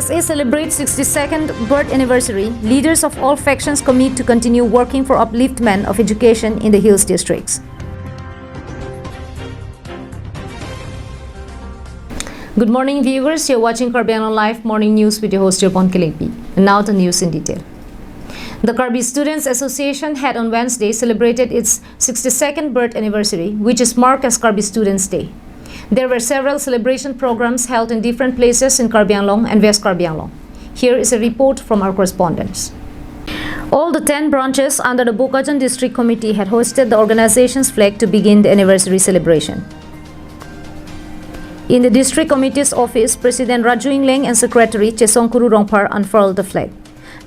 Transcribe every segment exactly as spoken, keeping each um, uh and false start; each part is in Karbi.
As we celebrate sixty-second birth anniversary, leaders of all factions commit to continue working for upliftment of education in the hills districts. Good morning, viewers. You're watching Karbi Anglong Live Morning News with your host, Jirpon Kilingpi. And now the news in detail. The Karbi Students Association had on Wednesday celebrated its sixty-second birth anniversary, which is marked as Karbi Students' Day. There were several celebration programs held in different places in Karbi Anglong and West Karbi Anglong. Here is a report from our correspondents. All the ten branches under the Bokajan District Committee had hoisted the organization's flag to begin the anniversary celebration. In the district committee's office, President Raju Ingleng and Secretary Chesongkuru Rongphar unfurled the flag.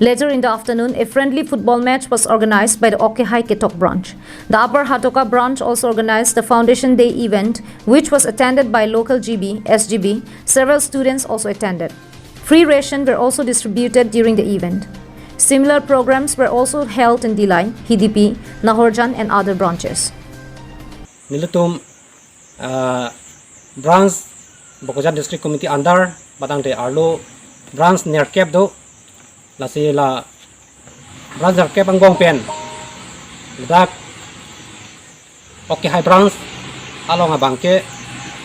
Later in the afternoon, a friendly football match was organized by the Okehai Ketok branch. The Upper Hatoka branch also organized the Foundation Day event, which was attended by local G B, S G B. Several students also attended. Free ration were also distributed during the event. Similar programs were also held in Dillai, Hidipi, Nahorjan and other branches. Nelitum ah, branch Bokajan District Committee under batangte arlo branch nerkep do, lasi la branch nerkep angbong pen ladak Okehai branch along abangke,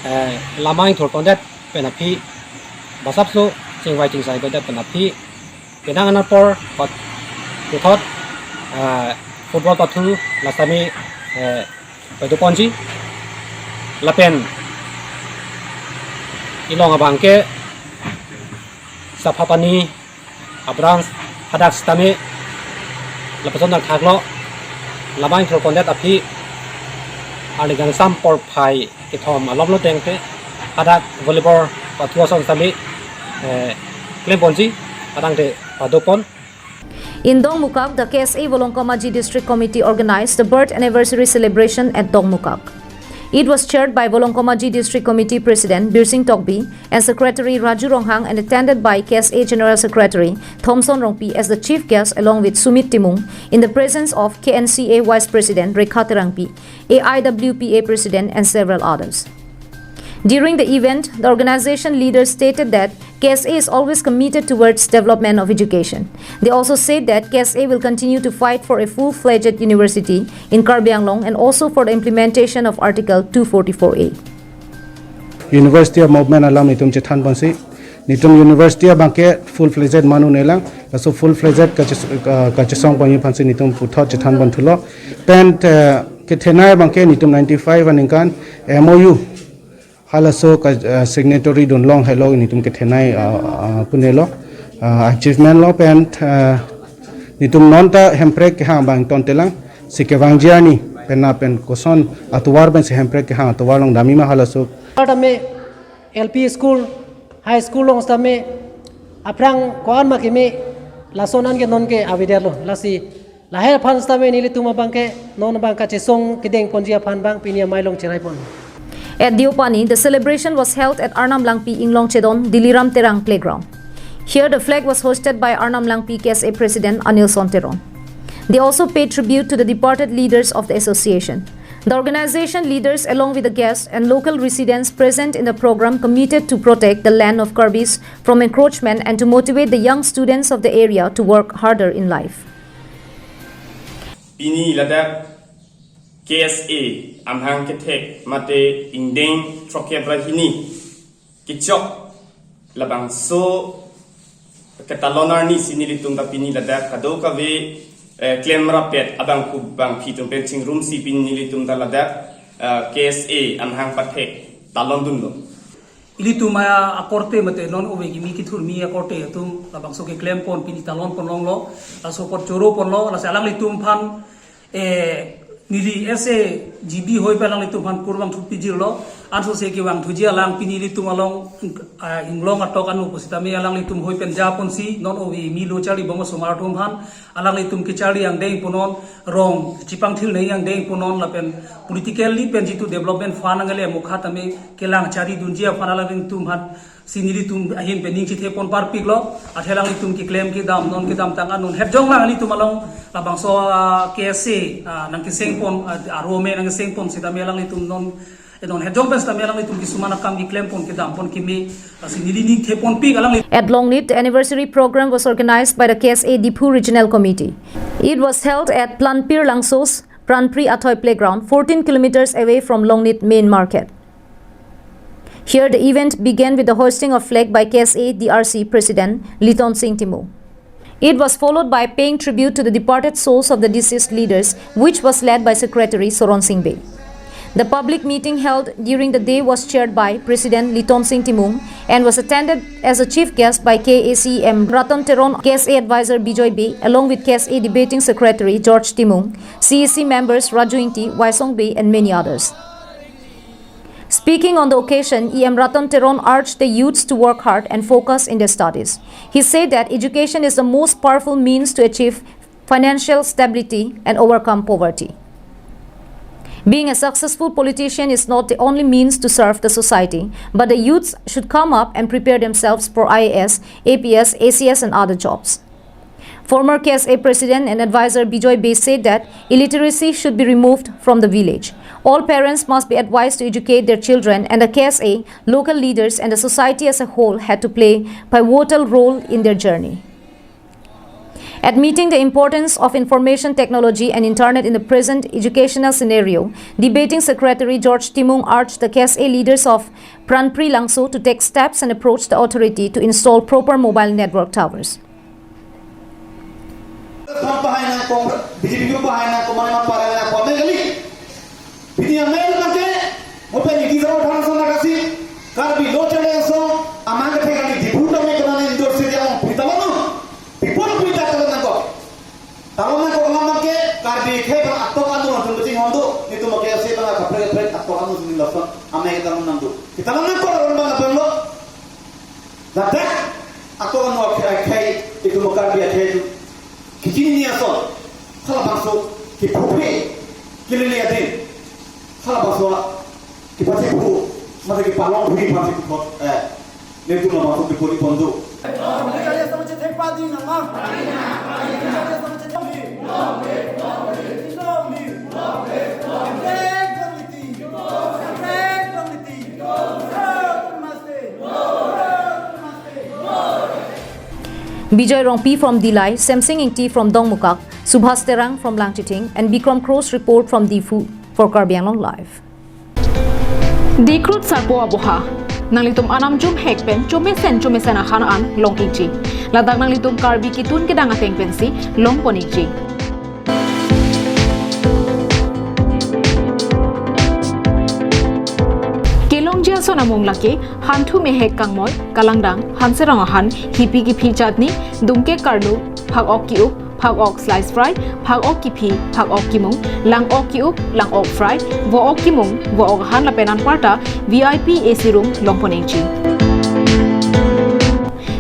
eh, lamai thurpondet pen aphi basapso chingvai chingsai pondet pen aphi penang anapor pat puthot, eh, football pathu la sitame, eh, padoponji lapen ilong abangke Saphapani abranch hadak sitame lapuson nangthaklo, lamai thurpondet aphi arni gangsam porphai kethom alomlo tengte hadak volleyball pathu ason sitame, eh, klemponji, hatangte padopon. In Dongmukak, the K S A Volongkom Aji District Committee organized the birth anniversary celebration at Dongmukak. It was chaired by Volongkom Aji District Committee President Birsing Tokbi and Secretary Raju Ronghang and attended by K S A General Secretary Thomson Rongpi as the chief guest along with Sumit Timung in the presence of K N C A Vice President Rekha Terangpi, A I W P A President and several others. During the event, the organization leaders stated that K S A is always committed towards development of education. They also said that K S A will continue to fight for a full-fledged university in Karbi Anglong and also for the implementation of Article two forty-four A. University a-movement alam nelitum chethanponsi, nelitum university abangke full-fledged ma-un-elang, laso full-fledged kaches-, ka-, kachesongponji aphansi nelitum puthot chethanponthulo. Pen, eh, kethenei abangke nelitum ninety-five aningkan M O U halaso ka, ah, signatory dunlong helo nelitum kethenei, ah, ah, punelo, ah, achievement lo pen, ah, nelitum non ta hemprek kehang abang tontelang, si kevangji arni pen na pen koson atovar pensi hemprek kehang atovar along damji ma halaso. Tame L P school, high school along tame aphrang ko-an ma keme, lason an ke non ke avedetlo, lasi lahai aphan sitame nelitum abangke non abang kachesong kedengponji aphan abang pini amei along cheraipon. At Deopani, the celebration was held at Arnam Langpi Inglong Chedon, Diliram Terang Playground. Here, the flag was hoisted by Arnam Langpi K S A President Anilson Teron. They also paid tribute to the departed leaders of the association. The organization leaders, along with the guests and local residents present in the program, committed to protect the land of Karbis from encroachment and to motivate the young students of the area to work harder in life. Pini ladak K S A amahang kethek mate ingdeng throkkep ra hini kechok labangso ketalon arnisi nelitum ta pini ladak kadokave, eh, klem rapet abangphu bangphi atum pen chingrumsi pini nelitum ta ladak, eh, K S A amahang pathek talondunlo. Ilitum akorte mate non ove kimi kethurmi akorte atum labangso keklempon pini talonpon longlo, laso apor choroponlo, lasi alanglitum aphan, eh, neli S A G B hoi pen alanglitum aphan kurvangthu pijirlo, ansose kevangthuji alang pini ilitum along, ah, Inglong atok anu pusitame alanglitum hoi pen japonsi non ove kimi lo charli bom osomar atum aphan, alanglitum kecharli angdeng punon, rong chipangthil nai angdeng punon lapen politically pen jitu development fund angle mukha tame kelang charidunji aphan alanglitum aphansi nelitum ahin pen ning chithepon parpiklo, athe alanglitum keklem kedam non kedamtang anun hetjong lang nelitum along labangso, ah, K S A, ah, nangkesengpon, ah, arome nangkesengpon sitame alanglitum non Te non hejong pen setame alanglitum kisuman akam keklem pon kedam pon keme, lasi neli ning the ponpik alangli. At Longnit, the anniversary program was organized by the K S A Diphu Regional Committee. It was held at Planpir Langso's Pranpri Athoi Playground, fourteen kilometers away from Longnit main market. Here, the event began with the hoisting of flag by K S A D R C President Liton Singh Timung. It was followed by paying tribute to the departed souls of the deceased leaders, which was led by Secretary Soron Singh Bey. The public meeting held during the day was chaired by President Liton Singh Timung and was attended as a chief guest by K A C M Ratan Teron, K S A advisor Bijoy Bey, along with K S A debating secretary George Timung, C E C members Raju Ingti, Waisong Bey, and many others. Speaking on the occasion, E M Ratan Teron urged the youths to work hard and focus in their studies. He said that education is the most powerful means to achieve financial stability and overcome poverty. Being a successful politician is not the only means to serve the society, but the youths should come up and prepare themselves for I A S, A P S, A C S, and other jobs. Former K S A President and advisor Bijoy Bey said that illiteracy should be removed from the village. All parents must be advised to educate their children, and the K S A, local leaders, and the society as a whole had to play pivotal role in their journey. Admitting the importance of information technology and internet in the present educational scenario, debating secretary George Timung urged the K S A leaders of Pranpri Langso to take steps and approach the authority to install proper mobile network towers. Phan pahai nangkok, B J P group pahai nangkok, mane ma para nangkok, me kali. Pini amel mangke, mo pe niki zero thang son nakasi, Karbi lo chale so, amang ke thekali Diphu tame kena ne Indore si dia ong pita lo no. Pipun pita talo nangkok. Talo nangkok alam mangke, Karbi khe bang atok anu nang tum beching hondo, nitum mangke si bang kaprek kaprek atok anu sini lason, amang kita nang do. Kita nangkok orang bang apa lo? Ladak atok anu akhai akhai, itum Karbi akhai itum. Kechini ni ason. Halabangso kepuphe kelele adin. Halabangso kepachephu, mate kepalongphu kepachephu thot, eh, netum labangso kepuri pon do. Bijoy Rongpi from Dillai, Semsing Ingti from Dongmukak, Subhas Terang from Langchithing, and Bikram Kro's report from Diphu for Karbi Anglong Live. Dikrut Sarpo Aboha. Nanglitum anam jumhek pen chomesen chomesen ahan an long ikji. Ladak nanglitum Karbi kitun kedang ateng pensi longpon ikji. Kelongji ason amung lake, hanthu mehek kangmoi, kalangdang, hanserong ahan, hipi kiphi chutney, dungke karlu, phak-ok ki-up, phak-ok slice fry, phak-ok kiphi, phak-ok kimung, lang-ok ki-up, lang-ok fry, vo-ok kimung, vo-ok ahan lapen anparta V I P A C room longpon ikji.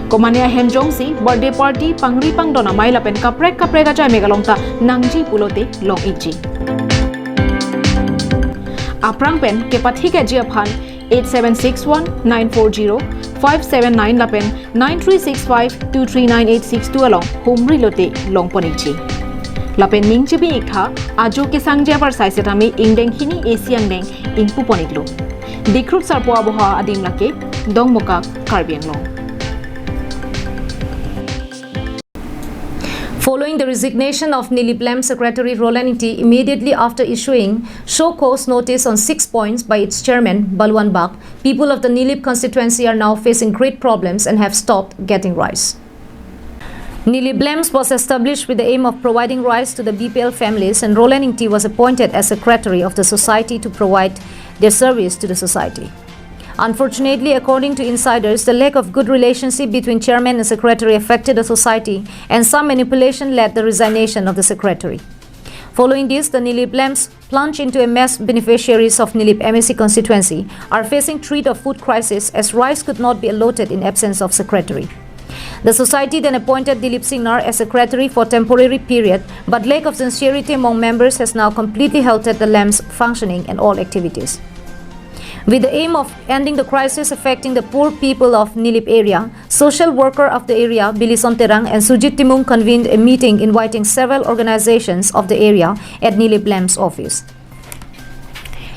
Komane ahem jongsi birthday party, pangri pangdon amei lapen kaprek kaprek ajai mek along ta nangji pulote long ikji. Aphrang pen kepathikji aphan eight seven six one nine four zero five seven nine lapen nine three six five two three nine eight six two along humri lote longpon ikji. Lapen ning chibi iktha, ajo kesangji apar sai setame ingdeng hini A C angdeng ingpupon iklo. Dikrut Sarpo Aboha adim lake, Dongmukak, Karbi Anglong. Following the resignation of Nilip Lamps secretary Roland Ingti immediately after issuing show cause notice on six points by its chairman, Balwan Bag, people of the Nilip constituency are now facing great problems and have stopped getting rice. Nilip Lamps was established with the aim of providing rice to the B P L families, and Roland Ingti was appointed as secretary of the society to provide their service to the society. Unfortunately, according to insiders, the lack of good relationship between chairman and secretary affected the society, and some manipulation led the resignation of the secretary. Following this, the Nilip Lamps plunged into a mess. Beneficiaries of Nilip M A C constituency are facing threat of food crisis as rice could not be allotted in absence of secretary. The society then appointed Dilip Singnar as secretary for temporary period, but lack of sincerity among members has now completely halted the Lamps' functioning and all activities. With the aim of ending the crisis affecting the poor people of Nilip area, social worker of the area, Bilison Terang and Sujit Timung, convened a meeting inviting several organizations of the area at Nilip Lamps' office.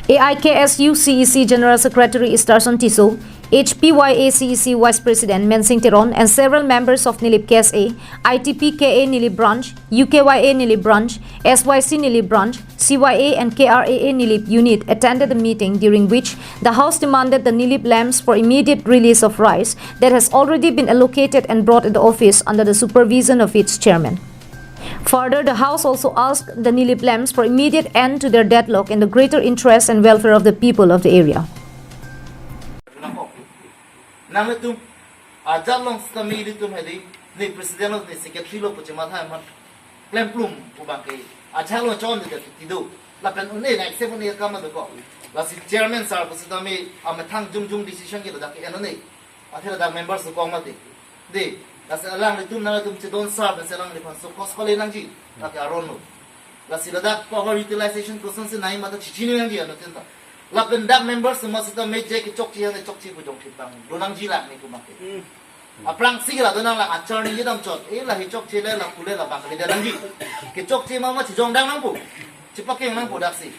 A I K S U C E C General Secretary Easterson Tisso, H P Y A C E C Vice President Mensing Teron, and several members of Nilip K S A, I T P K A Nilip Branch, U K Y A Nilip Branch, S Y C Nilip Branch, C Y A and K R A A Nilip Unit attended the meeting, during which the House demanded the Nilip LAMPS for immediate release of rice that has already been allocated and brought at the office under the supervision of its chairman. Further, the House also asked the Nilip LAMPS for immediate end to their deadlock in the greater interest and welfare of the people of the area. Nangtum, ajat along sitame ilitum hedi, ne president lo, ne secretary lo pu chematha amat klemplum pu abangke, ajat along chonde tido. Lapen un-e na accept un-e akam do ko. Lasi chairman sir pu sitame amethang jumjum decision ke ladak ke-en un-e. Athe ladak members dokok mati. De, lasi alanglitum nangtum chedon sir, lasi alangliphan so kos kole nangji, lake aron lo. Lasi ladak power utilization kosonsi nai mata chichini nangji anuttin ta. Lapen dak members ma sitame je kechokche ane chokche pu jongthip tang do nangji lake ne kumake. Aphrangsi la do nang lake achar ni jedam chot. Eh, la hi chokche le, la kule, la bang kale nangji. Kechokche ma ma chejong dang nangpo. Chepakeng nangpo daksi.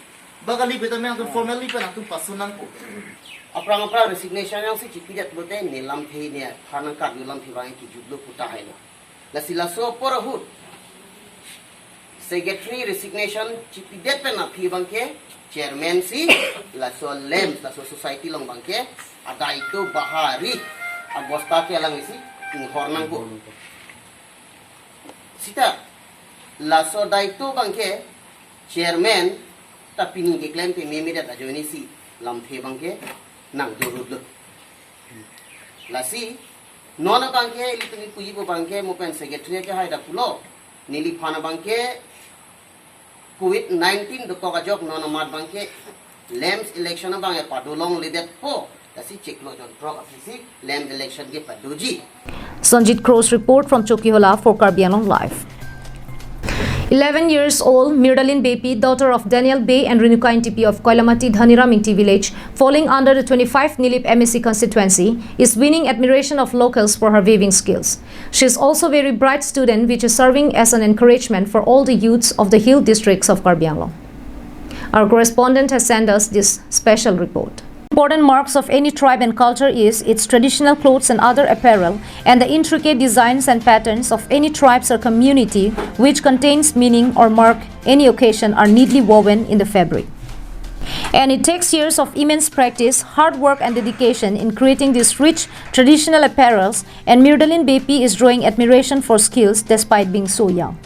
Bang kali pu tame nangtum formally pen nangtum pasun nangpo. Aphrang aphrang resignation jongsi chipidet pulote ne lamthe, ne aphan nangkat ne lamthe abang kijutlo pu tahai lo. Lasi laso apor ahut secretary resignation chipidet pen aphi abangke chairman si laso LAMPS, laso society along abangke adaito bahari abosta ke alang isi inghor nangpo. Sita laso adaito abangke chairman ta pini keklem ke memedet ajoine si lamthe abangke nangdorut lo. Lasi non abangke ilitum ipuji pu abangke mo pen secretary ke hai da pulo. Neliphan abangke covid nineteen dokok ajok non amat abangke LAMPS election abangke padolongledetpo. Lasi chiklo jonthrok aphisi LAMPS election ke padoji. Sanjit Cross report from Chokihola for Karbi Anglong Live. Eleven years old Mirdalin Beypi, daughter of Daniel Bey and Renuka Ingtipi of Koilamati Dhaniram Ingti village, falling under the twenty-five Nilip M A C constituency, is winning admiration of locals for her weaving skills. She is also a very bright student, which is serving as an encouragement for all the youths of the hill districts of Karbi Anglong. Our correspondent has sent us this special report. Important marks of any tribe and culture is its traditional clothes and other apparel, and the intricate designs and patterns of any tribes or community which contains meaning or mark any occasion are neatly woven in the fabric. And it takes years of immense practice, hard work and dedication in creating these rich traditional apparels, and Mirdalin Beypi is drawing admiration for skills despite being so young.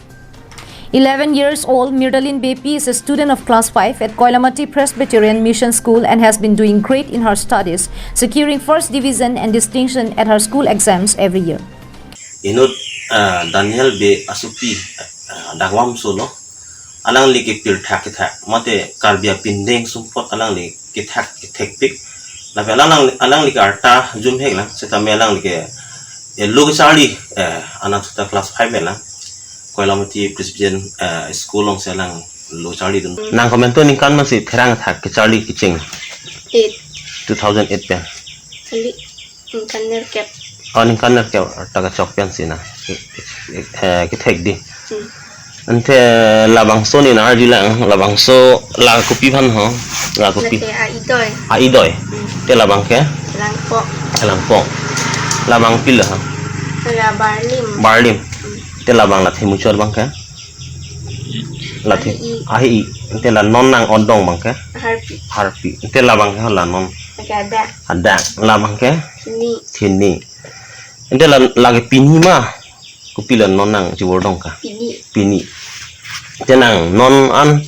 Eleven years old, Mirdalin Beypi is a student of class five at Koilamati Presbyterian Mission School and has been doing great in her studies, securing first division and distinction at her school exams every year. Inut, ah, Daniel Bey asopi, ah, dagwam solo. Alangli ke pirthak kethak, mate Karbi apindeng sumpot alangli kethak kethekpik. Lapen alang, alangli ke arta jumhek lang, setame alangli ke, eh, lo kecharli, eh, anatthu ta class five lang. Koilamati Presbyterian, eh, School alongsi alang lo charlidun. Nang komantu ningkan mansi therang thak kecharli kecheng? Eight. Two thousand eight pen. Kali. Ningkan nerkep. Oh, ningkan nerkep ta kechok pen si na. Eh, kethek di. Hmm. Ante labangso ne nang arjulang, labangso la kopi aphan ho, la kopi. Lake a-idoi. A-idoi. Hmm. Te labang ke? Langpok. Langpok. Labang pilo ha? La barlim. Barlim. Hmm. Te labang la themuchor abang ke? La the. Ahi-i. Ahi-i. Te la non nang-odong abang ke? Harpi. Harpi. Te labang ke la non? Lake adak. Adak. Labang ke? Thini. Thini. Ante la, lake pini ma, kopilo non nang chibordong ka? Pini. Pini. Te nang non an,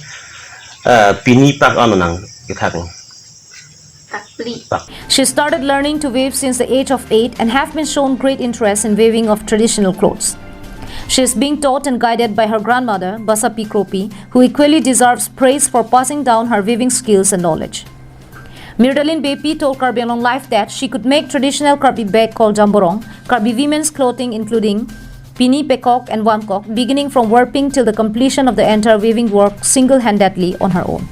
eh, pini pak ano nang kethak lo? Pak phli. Pak. She started learning to weave since the age of eight and have been shown great interest in weaving of traditional clothes. She is being taught and guided by her grandmother, Basapi Kropi, who equally deserves praise for passing down her weaving skills and knowledge. Mirdalin Beypi told Karbi Anglong Live that she could make traditional Karbi bag called jamborong, Karbi women's clothing including pini, pekok and wamkok, beginning from warping till the completion of the entire weaving work single-handedly on her own.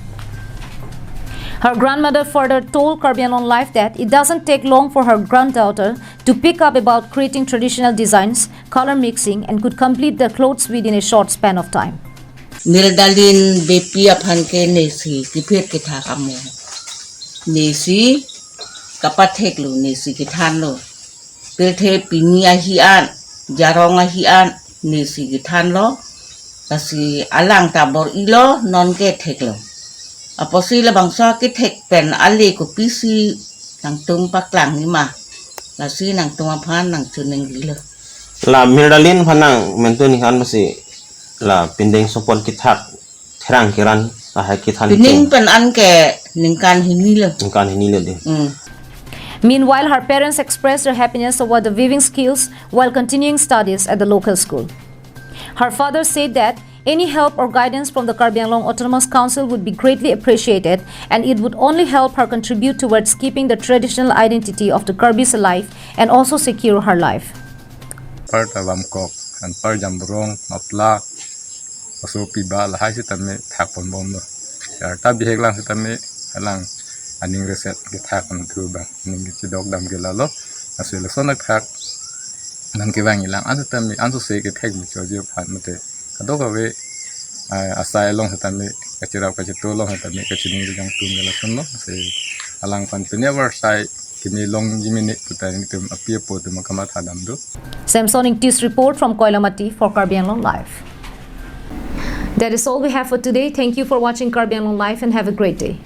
Her grandmother further told Karbi Anglong Live that it doesn't take long for her granddaughter to pick up about creating traditional designs, color mixing, and could complete the clothes within a short span of time. Mirdalin Beypi aphan ke nesi kiphit kethak amo. Nesi kapatheklo, nesi kethanlo. Pirthe pini ahi an, jarong ahi an, nesi kethanlo. Lasi alang ta bor-ilo, non ke theklo. Apotsi labangso kethek pen ale kopisi nangtum paklang nima. Lasi nangtum aphan nangchoningri lo. La Miralin aphan nang mentu ningkan masi la pindeng sopon kethak therang keran ahai kethan pining cheng. Pen an ke ningkan hini lo. Ningkan hini lo dei. Hmm. Meanwhile, her parents expressed their happiness over the weaving skills while continuing studies at the local school. Her father said that any help or guidance from the Karbi Anglong Autonomous Council would be greatly appreciated, and it would only help her contribute towards keeping the traditional identity of the Karbis alive and also secure her life. Par ta Bamkok, anpar Jamrong, Mapla, aso piba lahai sitame thakponbomlo. Arta bihek lang sitame alang aning reset kethak an thu bang, aning kechidok dam ke lalo. Aso lason athak nangkevang ilang an sitame ansose kethek mucho ji aphan mate kadokave, ah, asai along sitame, kachirap kachitu along sitame kachiningri kangtung ke lasonlo. Si alangphan pini avarsai kimi longji mene puta nelitum api apo atum akamathadam do. Samson Ingti's report from Koilamati for Karbi Anglong Live. That is all we have for today. Thank you for watching Karbi Anglong Live and have a great day.